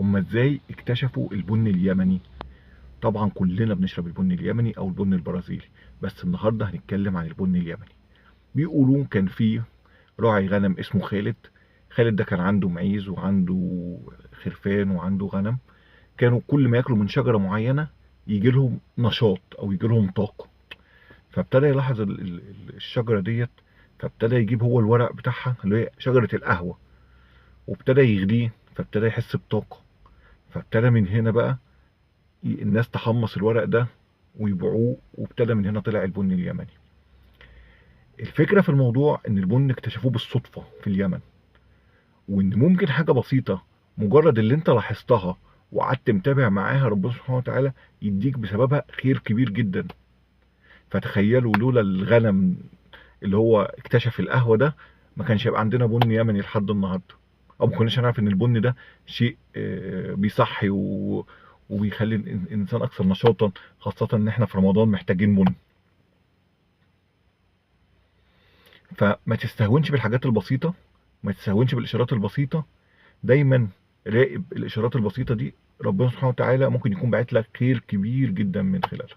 هما ازاي اكتشفوا البن اليمني؟ طبعا كلنا بنشرب البن اليمني او البن البرازيلي، بس النهارده هنتكلم عن البن اليمني. بيقولوا كان في راعي غنم اسمه خالد. خالد ده كان عنده معيز وعنده خرفان وعنده غنم. كانوا كل ما ياكلوا من شجرة معينة يجي لهم نشاط او يجي لهم طاقة. فابتدى يلاحظ الشجرة ديت، فابتدى يجيب هو الورق بتاعها اللي هي شجرة القهوة، وابتدى يغليه، فابتدى يحس بطاقة. فابتدى من هنا بقى الناس تحمص الورق ده ويبيعوه، وابتدى من هنا طلع البن اليمني. الفكرة في الموضوع ان البن اكتشفوه بالصدفة في اليمن، وان ممكن حاجة بسيطة مجرد اللي انت لاحظتها وقعدت متابع معاها ربنا سبحانه وتعالى يديك بسببها خير كبير جدا. فتخيلوا لولا الغنم اللي هو اكتشف القهوة ده ما كانش هيبقى عندنا بن يمني لحد النهارده، او ما كناش هنعرف ان البن ده شيء بيصحي وبيخلي الانسان اكثر نشاطا، خاصة ان احنا في رمضان محتاجين بن. فما تستهونش بالحاجات البسيطة، ما تستهونش بالاشارات البسيطة. دايما راقب الاشارات البسيطة دي، ربنا سبحانه وتعالى ممكن يكون باعت لك خير كبير جدا من خلالها.